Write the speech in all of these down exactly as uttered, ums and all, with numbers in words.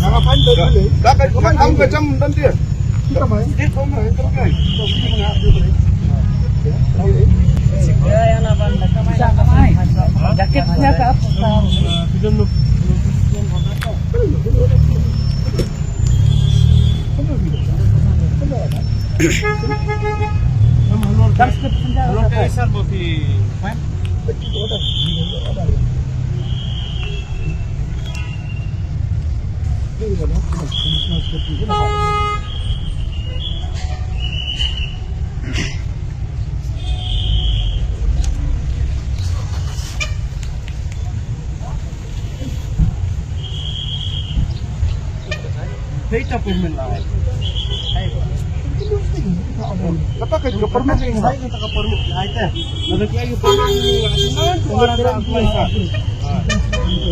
Ka, ka, ka, ka, ka jam dan dia. Jaketnya ke atas. Dei ta permit la. Kata ka ka permit ni. Sai kata ka permit la ita. Lada ki ai permit ni, nga tu man tu ara da apply ka.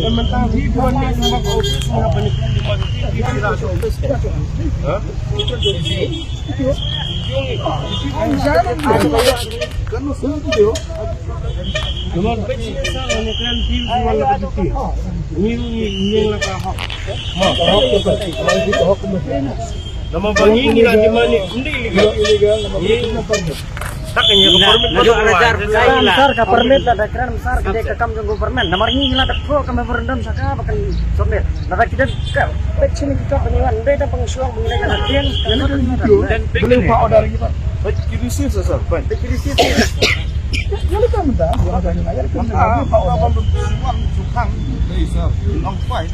Em, mentang hi buan ni lima ka office, nga panik lima ka office. Ha? Namar ba ngi ngi la ka hok. Namar ba ngi ngi la demand ni, ym dei illegal. Ngi tak ngi ka permit ba dei. Sir, ka permit la da kren sir ka dei ka kam jong government. Namar ngi ngi la da pro ka memorandum sha ka ba kan submit. Lada ki don ka pek sini kita pengiraan dei ta pengsuang mengenai ka latihan. Kan boleh pa order kita. Baik ki receive sa, sir. Baik. Baik ki receive. Yang kita minta, yang kita minta, yang kita minta. Ah, pa order. Suang sukang dei, sir. Long fight.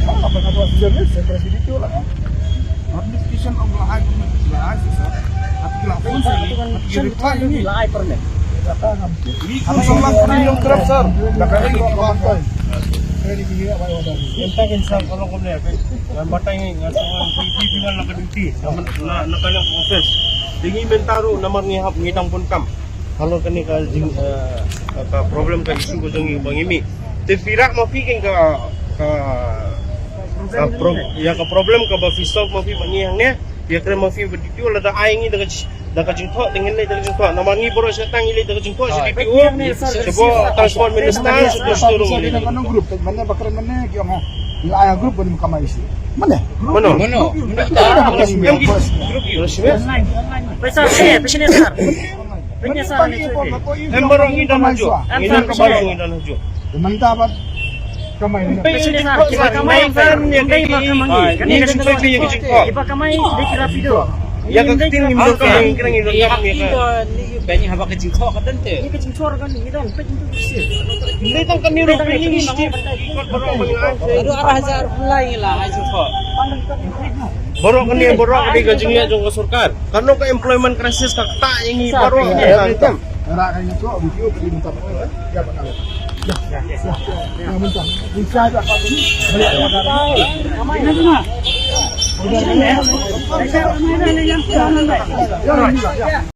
Apa kata sir ni? Saya presi itu lah. Notification of la ai, la ai, sir. At ki la phone sa ni, at ki reply ni. La ai permit. Ni kun sa la kun yung grab, sir. Dah kaya ni ki bang. Yang tak insya Allah kau ni. Yang batang ni, yang tak orang pergi di mana nak duty. Nak nak nak office. Dei ngi mynta ruh namar ngi hap ngi dang bun kam. Halor kane ka jing, eh, ka, ka problem ka issue ka jong ngi ba ngi mih. Te phi rah ma phi kane ka, ka, ka prob-, ïa ka problem kaba phi solve ma phi ba ngi hangne. Ïa kren ma phi ba duty lada ai ngi da ka ji-, da ka jingthoh, te ngin leit da ka jingthoh. Namar ngi baroh sha tang ngi leit da ka jingthoh sha D P O. Sha ba Transport Minister, sha ba sha ruh. Mane ba kren mane ki ong ha. Ngi ai group ban kam ai issue. Mane? Mano? Mano? Mano? Em ki group ki. Pisa sini, pisa sini, sir. Em baroh ngi don ha juh. Ngi don ka baroh ngi don ha juh. Manta bad kamai. Pei jingkhot, kiba kamai kan ïa ka jingkhot. Kiba kamai dei ki rapido. Ïa ka ktien ngim donkam, ngi kren ngim donkam ïa ka. Pei haba ka jingkhot ka don te. Ïa ka jingkhot ka don, ngi don, pei jingkhot ka don. Ngi don kan ngi ruh pei ngi ngi. Ado arah hajar pulai ngi la ha jingkhot. Baroh kane baroh ka dei ka jingeh jong ka sorkar. Kano ka employment crisis ka ktah ïa ngi baroh. Ra ka ngi to video ki minta. Ya ba. Ya. Ya minta. Insya Allah. Ya.